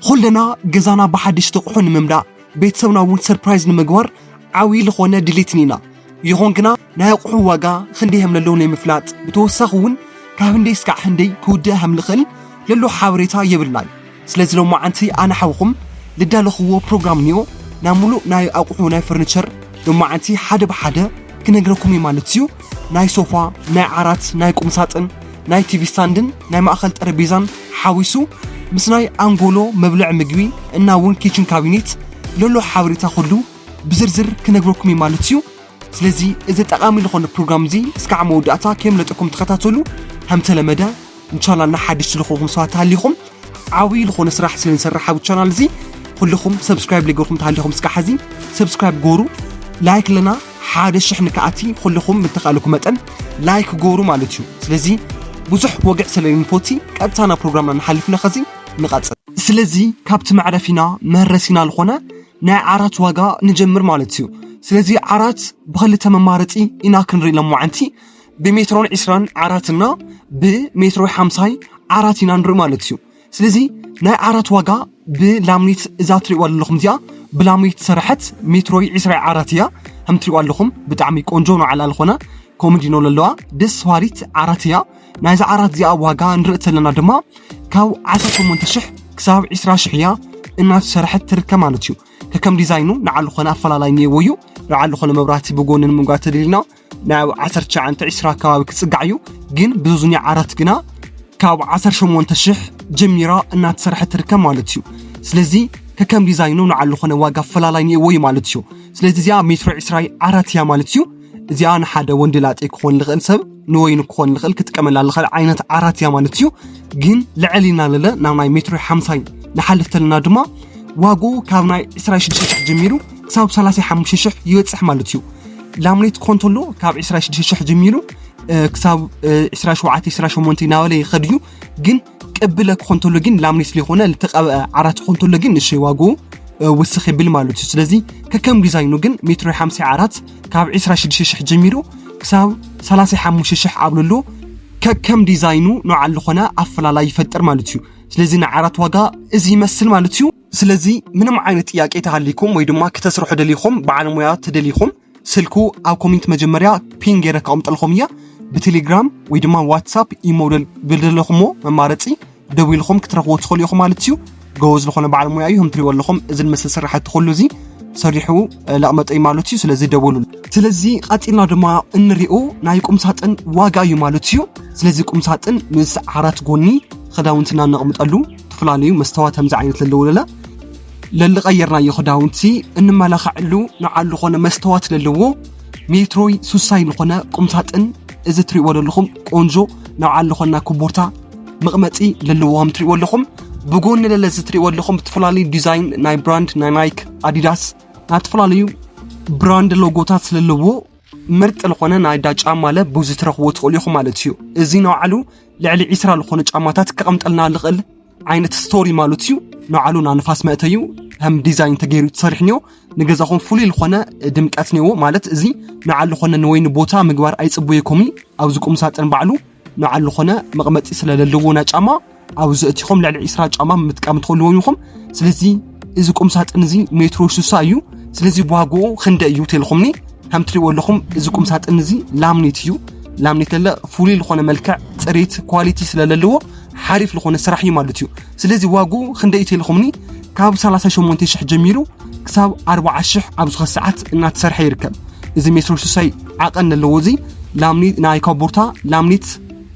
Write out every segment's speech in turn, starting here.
ኩልና ገዛና ብሓደሽቲ ኣቑሑ ንምምላእ፣ ቤተሰብና እውን ሰርፕራይዝ ንምግባር ዓብዪ ዝኾነ ድሌትን ኢና። ይኹን ግና ናይ ኣቑሑ ዋጋ ክንደይ ከም ለለዉ ናይ ምፍላጥ፣ ብተወሳኺ እውን ካብ ህንደይ እስካዕ ህንደይ ክውድእ ከም ልኽእል ለሎ ሓበሬታ የብልናን። ስለዚ ሎማዓንቲ ኣነ ሓውኹም ልዳለኽዎ ፕሮግራም እኒኦ፣ ናይ ሙሉእ ናይ ኣቑሑ ናይ ፈርኒቸር ሎማዓንቲ ሓደ ብሓደ ክነግረኩም እዩ ማለት እዩ። ናይ ሶፋ፣ ናይ ዓራት፣ ናይ ቁምሳጥን፣ ናይ ቲቪ ስታንድን ናይ ማእኸል ጠረጴዛን ሓዊሱ ምስ ናይ ኣንጎሎ መብልዕ ምግቢ እና እውን ኪችን ካቢኔት ለሎ ሓበሬታ ኩሉ ብዝርዝር ክነግረኩም እዩ ማለት እዩ። ስለዚ እዚ ጠቓሚ ዝኾነ ፕሮግራም እዚ እስካዕ መወዳእታ ከየምለጠኩም ተኸታተሉ። ከም ተለመደ ንቻናልና ሓድሽ ዝኾንኩም ሰባት ተሃሊኹም ዓብዪ ዝኾነ ስራሕ ስለ ንሰርሕ ኣብ ቻናል እዚ ኩልኹም ሰብስክራይብ ለገርኩም ተሃሊኹም እስካዕ ሕዚ ሰብስክራይብ ጎሩ፣ ላይክ ለና ሓደ ሽሕ ንክኣቲ ኩልኹም ብተኻእለኩም መጠን ላይክ ጎሩ ማለት እዩ። ስለዚ ብዙሕ ወግዕ ስለ ንፎቲ ቀጥታ ናብ ፕሮግራምና ንሓልፍ ነኸዚ ንቐጽል። ስለዚ ካብቲ መዕረፊና መረሲና ዝኾነ ናይ ዓራት ዋጋ ንጀምር ማለት እዩ። ስለዚ ዓራት ብኽልተ መማረፂ ኢና ክንርኢ ሎማዓንቲ ብሜትሮን ዒስራን ዓራትና ብሜትሮ ሓምሳይ ዓራት ኢና ንርኢ ማለት እዩ። ስለዚ ናይ ዓራት ዋጋ ብላምኔት እዛ ትሪእዋ ዘለኹም እዚኣ ብላምኔት ዝሰረሐት ሜትሮይ ዒስራይ ዓራት እያ። ከም ትሪእዋ ኣለኹም ብጣዕሚ ቆንጆ ንዓላ ዝኾነ ኮመዲኖ ለለዋ ደስ በሃሊት ዓራት እያ። ናይዛ ዓራት እዚኣ ዋጋ ንርኢ ዘለና ድማ ካብ ዓሰርተ ሸሞንተ ሽሕ ክሳብ ዒስራ ሽሕ እያ እናተሰርሐት ትርከብ ማለት እዩ። ከከም ዲዛይኑ ንዓሉ ኾነ ኣፈላላይ እኒኤዎ እዩ። ንዓሉ ኾነ መብራህቲ ብጎኒ ንምንጓር ተደሊና ናብ ዓሰርተ ትሽዓተ ዒስራ ኣካባቢ ክጽጋዕ እዩ። ግን ብዙዝኛ ዓራት ግና ካብ ዓሰርተ ሸሞንተ ሽሕ ጀሚራ እናተሰርሐት ትርከብ ማለት እዩ። ስለዚ ከከም ዲዛይኑ ንዓሉ ኾነ ዋጋ ኣፈላላይ እኒኤዎ እዩ ማለት እዩ። ስለዚ እዚኣ ሜትሮ ዒስራይ ዓራት እያ ማለት እዩ። እዚኣ ንሓደ ወንዲ ላጤ ክኾን ልኽእል ሰብ ንወይኑ ክኾን ልኽእል ክጥቀመላ ልኽእል ዓይነት ዓራት እያ ማለት እዩ። ግን ልዕል ኢና ለለ ናብ ናይ ሜትሮ ሓምሳይ ንሓልፍ ተለና ድማ ዋግኡ ካብ ናይ ዒስራ ሽዱሽተ ሽሕ ጀሚሩ ክሳብ ሰላሳ ሓሙሽተ ሽሕ ይበጽሕ ማለት እዩ። ላምኔት ክኾን ተሎ ካብ ዒስራ ሽዱሽተ ሽሕ ጀሚሩ እ፣ ክሳብ እ፣ ዒስራ ሸውዓተ ዒስራ ሸሞንተ እናበለ ይኸድ እዩ። ግን ቅብለ ክኾን ተሎ ግን ላምኔት ስለይኮነ ልተቐብአ ዓራት ክኾን ተሎ ግን ንእሽተይ ዋግኡ እ፣ ውስኽ ይብል ማለት እዩ። ስለዚ ከከም ዲዛይኑ ግን ሜትሮ ሓምሳ ዓራት ካብ ዒስራ ሽዱሽተ ሽሕ ጀሚሩ ክሳብ ሰላሳ ሓሙሽተ ሽሕ ኣብ ለሎ ከከም ዲዛይኑ ንዓሉ ዝኾነ ኣፈላላይ ይፈጥር ማለት እዩ። ስለዚ ናይ ዓራት ዋጋ እዚ ይመስል ማለት እዩ። ስለዚ ምንም ዓይነት ጥያቄ ተሃሊኩም ወይ ድማ ክተስርሑ ደሊኹም በዓል ሙያ ተደሊኹም ስልኩ ኣብ ኮሜንት መጀመርያ ፒን ገይረ ከቐምጠልኩም እያ። ብቴሌግራም ወይ ድማ ዋትሳፕ ኢሞ ደል- ብደለኹሞ መማረፂ ደዊልኹም ክትረኽቦ ትኽእሉ ኢኹም ማለት እዩ። ጎበዝ ዝኾነ በዓል ሙያ እዩ። ከም ትሪእዎ ኣለኹም እዚ ዝመስል ስራሕቲ ኩሉ እዚ ሰሪሑ እ፣ ለቕመጠ እዩ ማለት እዩ። ስለዚ ደውሉሉ። ስለዚ ቀፂልና ድማ እንሪኦ ናይ ቁምሳጥን ዋጋ እዩ ማለት እዩ። ስለዚ ቁምሳጥን ምስ ዓራት ጎኒ ክዳውንትና ነቕምጠሉ ዝተፈላለዩ መስተዋት ከምዚ ዓይነት ለለዎ ለለ ለልቐየርናዮ ክዳውንቲ እንመላኸዐሉ ንዓሉ ኾነ መስተዋት ለለዎ ሜትሮይ ሱሳይ ዝኾነ ቁምሳጥን እዚ ትሪእዎ ዘለኹም ቆንጆ ንዓሉ ኾና ኮቦርታ መቕመጢ ለለዎ ከም ትሪእዎ ኣለኹም። ብጎኒ ለለ እዚ ትሪእዎ ኣለኹም ዝተፈላለዩ ዲዛይን ናይ ብራንድ ናይ ናይክ፣ ኣዲዳስ ናይ ዝተፈላለዩ ብራንድ ሎጎታት ስለለዎ ምርጥ ዝኾነ ናይ ኣዳ ጫማ ለ ብዙ ትረኽቦ ትኽእሉ ኢኹም ማለት እዩ። እዚ ንባዕሉ ልዕሊ ዒስራ ዝኾነ ጫማታት ከቐምጠልና ልኽእል ዓይነት ስቶሪ ማለት እዩ። ንባዕሉ ና ንፋስ መእተዩ ከም ዲዛይን ተገይሩ ተሰሪሕ እኒኦ። ንገዛኹም ፍሉይ ዝኾነ ድምቀት እኒኦ ማለት እዚ ንዓሉ ዝኾነ ንወይኒ ቦታ ምግባር ኣይጽቡየኩም እዩ። ኣብዚ ቁም ሳጥን ባዕሉ ንዓሉ ዝኾነ መቐመጢ ስለለለዎ ናይ ጫማ ኣብዚ እቲኹም ልዕሊ ዒስራ ጫማ ምጥቃም ትኽእልዎ ኢኹም። ስለዚ እዚ ቁም ሳጥን እዚ ሜትሮ ሽሳ እዩ። ስለዚ ብዋግኡ ክንደ እዩ ተልኹምኒ ከም ትሪእዎ ኣለኹም እዚ ቁም ሳጥን እዚ ላምኔት እዩ። ላምኔት ለለ ፍሉይ ዝኾነ መልክዕ፣ ፅሬት፣ ኳሊቲ ስለለለዎ ሓሪፍ ዝኾነ ስራሕ እዩ ማለት እዩ። ስለዚ ዋግኡ ክንደ እዩ ተልኹምኒ ካብ ሰላሳ ሸሞንተ ሽሕ ጀሚሩ ክሳብ ኣርባዓ ሽሕ ኣብ ዝኾነ ሰዓት እናተሰርሐ ይርከብ። እዚ ሜትሮ ሽሳይ ዓቐን ኣለዎ። እዚ ላምኔት ናይ ካቦርታ ላምኔት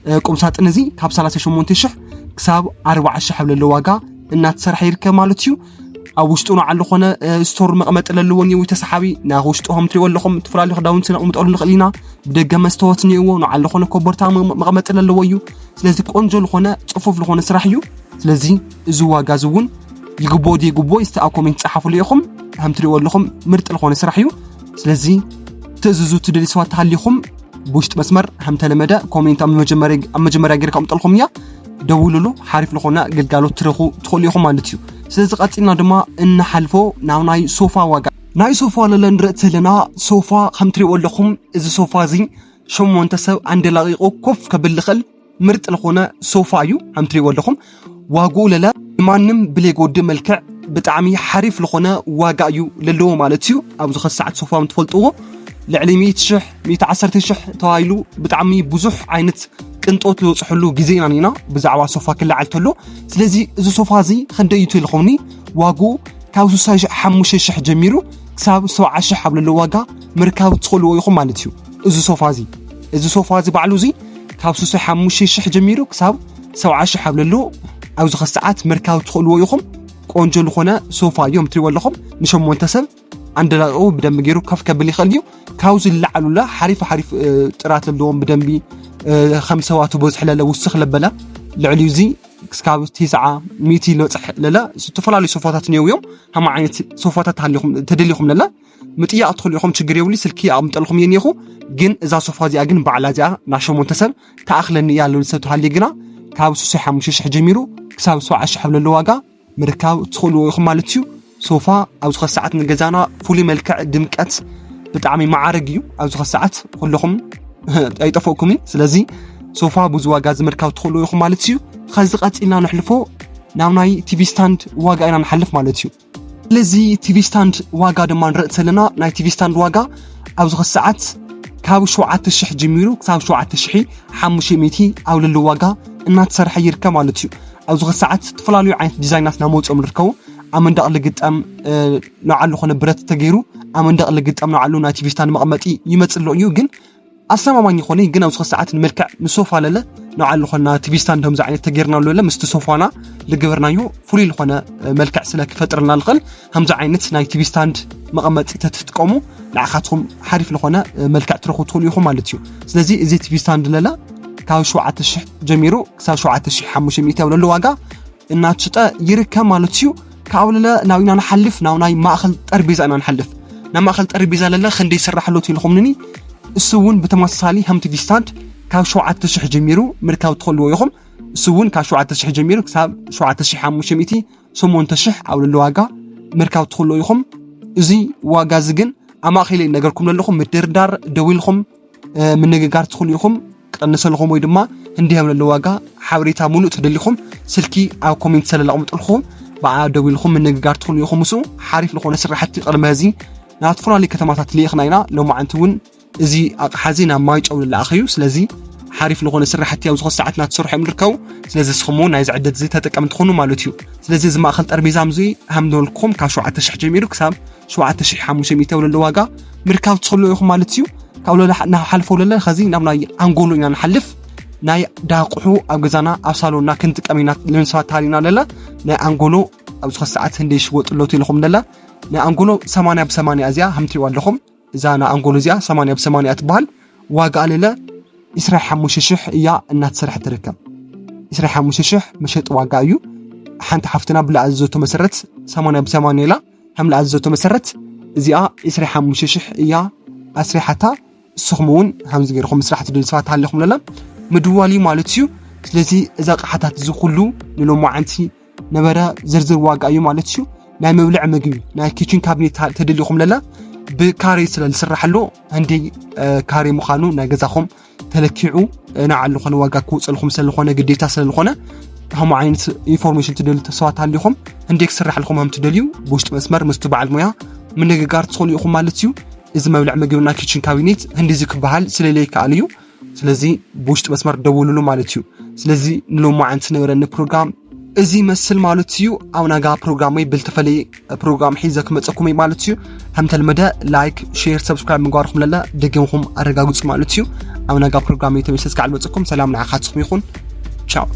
እ፣ ቁም ሳጥን እዚ ካብ ሰላሳ ሸሞንተ ሽሕ ክሳብ ኣርባዓ ሽሕ ኣብ ለሎ ዋጋ እናተሰርሐ ይርከብ ማለት እዩ። ኣብ ውሽጡ ንዓሉ ኾነ እ፣ ስቶር መቐመጢ ለለዎ እኒኦ ተሰሓቢ ናብ ውሽጡ ከም ትሪእዎ ኣለኹም ዝተፈላለዩ ክዳውንቲ ነቕምጠሉ ንኽእል ኢና። ብደገ መስተዋት እኒእዎ ንዓሉ ኾነ ኮቦርታ መ- መቐመጢ ለለዎ እዩ። ስለዚ ቆንጆ ዝኾነ ፅፉፍ ዝኾነ ስራሕ እዩ። ስለዚ እዚ ዋጋ እዚ እውን ይግቦ ድይግቦ እስቲ ኣብ ኮሜንት ፀሓፉሉ ኢኹም። ከም ትሪእዎ ኣለኹም ምርጥ ዝኾነ ስራሕ እዩ። ስለዚ ትእዝዙ ትደልዩ ሰባት ተሃሊኹም ብውሽጢ መስመር ከም ተለመደ ኮሜንት ኣብ መጀመርያ ኣብ መጀመርያ ገይረ ከምጠልኩም እያ። ደውሉሉ ሓሪፍ ዝኾነ ግልጋሎት ትረኹ ትኽእሉ ኢኹም ማለት እዩ። ስለዚ ቀፂልና ድማ እንሓልፎ ናብ ናይ ሶፋ ዋጋ ናይ ሶፋ ለለ ንርኢ ዘለና ሶፋ ከም ትሪእዎ ኣለኹም እዚ ሶፋ እዚ ሸሞንተ ሰብ ኣንደላቂቑ ኮፍ ከብል ዝኽእል ምርጥ ዝኾነ ሶፋ እዩ። ከም ትሪእዎ ኣለኹም ዋግኡ ለለ ንማንም ብሌጎዲ መልክዕ ብጣዕሚ ሓሪፍ ዝኾነ ዋጋ እዩ ለለዎ ማለት እዩ። ኣብዚ ኸዚ ሰዓት ሶፋ ምትፈልጥዎ ልዕሊ ሚእቲ ሽሕ፣ ሚእቲ ዓሰርተ ሽሕ ተባሂሉ ብጣዕሚ ብዙሕ ዓይነት ቅንጦት ዝበፅሐሉ ግዜ ኢና ኢና ብዛዕባ ሶፋ ክለዓል ተሎ። ስለዚ እዚ ሶፋ እዚ ክንደይ እዩ ኢልኹምኒ? ዋግኡ ካብ ስሳ ሓሙሽተ ሽሕ ጀሚሩ ክሳብ ሰብዓ ሽሕ ኣብ ለሎ ዋጋ ምርካብ ትኽእልዎ ኢኹም ማለት እዩ። እዚ ሶፋ እዚ እዚ ሶፋ እዚ ባዕሉ እዚ ካብ ስሳ ሓሙሽተ ሽሕ ጀሚሩ ክሳብ ሰብዓ ሽሕ ኣብ ለሎ ኣብዚ ኸዚ ሰዓት ምርካብ ትኽእልዎ ኢኹም። ቆንጆ ዝኾነ ሶፋ እዮም ትሪእዎ ኣለኹም። ንሸሞንተ ሰብ ኣንደላቕኡ ብደንቢ ገይሩ ከፍ ከብል ይኽእል እዩ። ካብዚ ዝለዓሉላ ሓሪፍ ሓሪፍ ጥራት ዘለዎም ብደንቢ ከም ሰባቱ በዝሒ ለለ ውስኽ ለበለ ልዕሊ እዚ ክስካብ ትስዓ ሚእቲ ዝበፅሕ ለለ ዝተፈላለዩ ሶፋታት እኒአው እዮም። ሃማ ዓይነት ሶፋታት ተደሊኹም ለለ ምጥያቕ ትኽእሉ ኢኹም፣ ችግር የብሉ። ስልኪ ኣቕምጠልኩም እየ እኒኹ። ግን እዛ ሶፋ እዚኣ ግን ባዕላ እዚኣ ናብ ሸሞንተ ሰብ ተኣኽለኒ እያ ለሉ ሰብ ተሃልየ ግና ካብ ስሳ ሓሙሽተ ሽሕ ጀሚሩ ክሳብ ሰብዓ ሽሕ ኣብ ለሎ ዋጋ ምርካብ ትኽእልዎ ኢኹም ማለት እዩ። ሶፋ ኣብዚ ኸዚ ሰዓት ንገዛና ፍሉይ መልክዕ ድምቀት ብጣዕሚ መዓርግ እዩ። ኣብዚ ኸዚ ሰዓት ኩለኹም ኣይጠፈእኩም እዩ። ስለዚ ሶፋ ብዙ ዋጋ እዚ ምርካብ ትኽእልዎ ኢኹም ማለት እዩ። ኸዚ ቀፂልና ንሕልፎ ናብ ናይ ቲቪ ስታንድ ዋጋ ኢና ንሓልፍ ማለት እዩ። ስለዚ ቲቪ ስታንድ ዋጋ ድማ ንርኢ ዘለና ናይ ቲቪ ስታንድ ዋጋ ኣብዚ ኸዚ ሰዓት ካብ ሸውዓተ ሽሕ ጀሚሩ ክሳብ ሸውዓተ ሽሕ ሓሙሽተ ሚእቲ ኣብ ለሎ ዋጋ እናተሰርሐ ይርከብ ማለት እዩ። ኣብዚ ኸዚ ሰዓት ዝተፈላለዩ ዓይነት ዲዛይናት እናመፅኦም ንርከቡ። ኣብ መንደቕ ልግጠም ንዓሉ ኾነ ብረት ተገይሩ ኣብ መንደቕ ልግጠም ንዓሉ ናይ ቲቪ ስታንድ መቐመጢ ይመፅእ ኣሎ እዩ። ግን ኣስተማማኝ ይኾነ ግን ኣብዚ ኸዚ ሰዓት ንመልክዕ ንሶፋ ለለ ንዓሉ ኾነ ቲቪ ስታንድ ከምዚ ዓይነት ተገይርና ኣሎ ለለ ምስቲ ሶፋና ልግበርናዮ ፍሉይ ዝኾነ መልክዕ ስለ ክፈጥርልና ልኽእል ከምዚ ዓይነት ናይ ቲቪ ስታንድ መቐመጢ ተትጥቀሙ ንዓኻትኩም ሓሪፍ ዝኾነ መልክዕ ትረኽቡ ትኽእሉ ኢኹም ማለት እዩ። ስለዚ እዚ ቲቪ ስታንድ ለለ ካብ ሸውዓተ ሽሕ ጀሚሩ ክሳብ ሸውዓተ ሽሕ ሓሙሽተ ሚእቲ ኣብ ለሎ ዋጋ እናትሽጠ ይርከብ ማለት እዩ። ካብ ለለ ናብ ኢና ንሓልፍ ናብ ናይ ማእኸል ጠረጴዛ ኢና ንሓልፍ። ናብ ማእኸል ጠረጴዛ ለለ ክንደይ ይስራሕ ኣሎ ኢልኹምኒ? እሱ እውን ብተመሳሳሊ ከም ቲቪ ስታንድ ካብ ሸውዓተ ሽሕ ጀሚሩ ምርካብ ትኽእልዎ ኢኹም። እሱ እውን ካብ ሸውዓተ ሽሕ ጀሚሩ ክሳብ ሸውዓተ ሽሕ ሓሙሽተ ሚእቲ ሸሞንተ ሽሕ ኣብ ለሎ ዋጋ ምርካብ ትኽእልዎ ኢኹም። እዚ ዋጋ እዚ ግን ኣብ ማእኸለይ ነገርኩም ዘለኹም ምድርዳር ደዊልኩም ምንግጋር ትኽእሉ ኢኹም። ክቐንሰልኹም ወይ ድማ እንዲህ ለሎ ዋጋ ሓበሬታ ሙሉእ ተደሊኹም ስልኪ ኣብ ኮሜንት ሰለል ኣቕምጥልኩም ብኣ ደዊልኩም ምንግጋር ትኽእሉ ኢኹም። ምስኡ ሓሪፍ ዝኾነ ስራሕቲ ቅድመ እዚ ናብ ዝተፈላለዩ ከተማታት ልኢኽና ኢና። ሎማዓንቲ እውን እዚ ኣቕሓ እዚ ናብ ማይጨው ዝለኣኸ እዩ። ስለዚ ሓሪፍ ዝኾነ ስራሕቲ ኣብዚ ኸዚ ሰዓት እናተሰርሑ እዮም ዝርከቡ። ስለዚ ንስኹም እውን ናይዚ ዕደት እዚ ተጠቀምቲ ትኾኑ ማለት እዩ። ስለዚ እዚ ማእኸል ጠረጴዛ እዚ ሃምደወልኩም ካብ ሸውዓተ ሽሕ ጀሚሩ ክሳብ ሸውዓተ ሽሕ ሓሙሽተ ሚእቲ ኣብ ለሎ ዋጋ ምርካብ ትኽእሉ ኢኹም ማለት እዩ። ካብ ለለ ንሓልፎ ለለ ኸዚ ናብ ናይ ኣንጎሎ ኢና ንሓልፍ። ናይ ዳቁሑ ኣብ ገዛና ኣብ ሳሎንና ክንጥቀም ኢና ልንስፋት ተሃሊና ለለ ናይ ኣንጎሎ ኣብዚ ኸዚ ሰዓት ህንደ ይሽወጥ ኣሎ ኢልኹም ለለ ናይ ኣንጎሎ ሰማንያ ብሰማንያ እዚኣ ሃምትሪዋ ኣለኹም። እዛ ናይ ኣንጎሎ እዚኣ ሰማንያ ብሰማንያ ትበሃል። ዋጋ ለለ ዕስራ ሓሙሽተ ሽሕ እያ እናተሰርሐ ትርከብ። ዕስራ ሓሙሽተ ሽሕ መሸጢ ዋጋ እዩ። ሓንቲ ሓፍትና ብለኣዘዘቶ መሰረት ሰማንያ ብሰማንያ ኢላ ከም ለኣዘዘቶ መሰረት እዚኣ ዕስራ ሓሙሽተ ሽሕ እያ ኣስሪሓታ። ንስኹም እውን ከምዚ ገይርኹም ምስራሕ ትደልዩ ሰባት ሃሊኹም ለለ ምድዋል እዩ ማለት እዩ። ስለዚ እዚ ኣቕሓታት እዚ ኩሉ ንሎማዓንቲ ነበረ ዝርዝር ዋጋ እዩ ማለት እዩ። ናይ መብልዕ ምግቢ ናይ ኪችን ካቢኔት ተደሊኹም ለለ ብካሬ ስለ ዝስራሕ ኣሎ ህንዲ ካሬ ምዃኑ ናይ ገዛኹም ተለኪዑ ንዓሉ ኾነ ዋጋ ክውፅልኩም ስለዝኾነ ግዴታ ስለዝኾነ ከምኡ ዓይነት ኢንፎርሜሽን ትደልዩ ሰባት ሃሊኹም ህንዲ ክስራሕልኩም ከም ትደልዩ ብውሽጢ መስመር ምስቲ በዓል ሞያ ምንግጋር ትኽእሉ ኢኹም ማለት እዩ። እዚ መብልዕ ምግብና ኪችን ካቢኔት ህንዲ እዚ ክበሃል ስለለይከኣል እዩ። ስለዚ ብውሽጢ መስመር ደውሉሉ ማለት እዩ። ስለዚ ንሎማዓንቲ ነበረኒ ፕሮግራም እዚ ይመስል ማለት እዩ። ኣብ ናጋ ፕሮግራም ወይ ብልተፈለየ ፕሮግራም ሒዘ ክመፀኩም እዩ ማለት እዩ። ከም ተለመደ ላይክ፣ ሼር፣ ሰብስክራይብ ምግባርኩም ለለ ደጊምኩም ኣረጋግፁ ማለት እዩ። ኣብ ናጋ ፕሮግራም ተመልሰ እስካዕ ልመፀኩም ሰላም ንዓኻትኩም ይኹን። ቻው።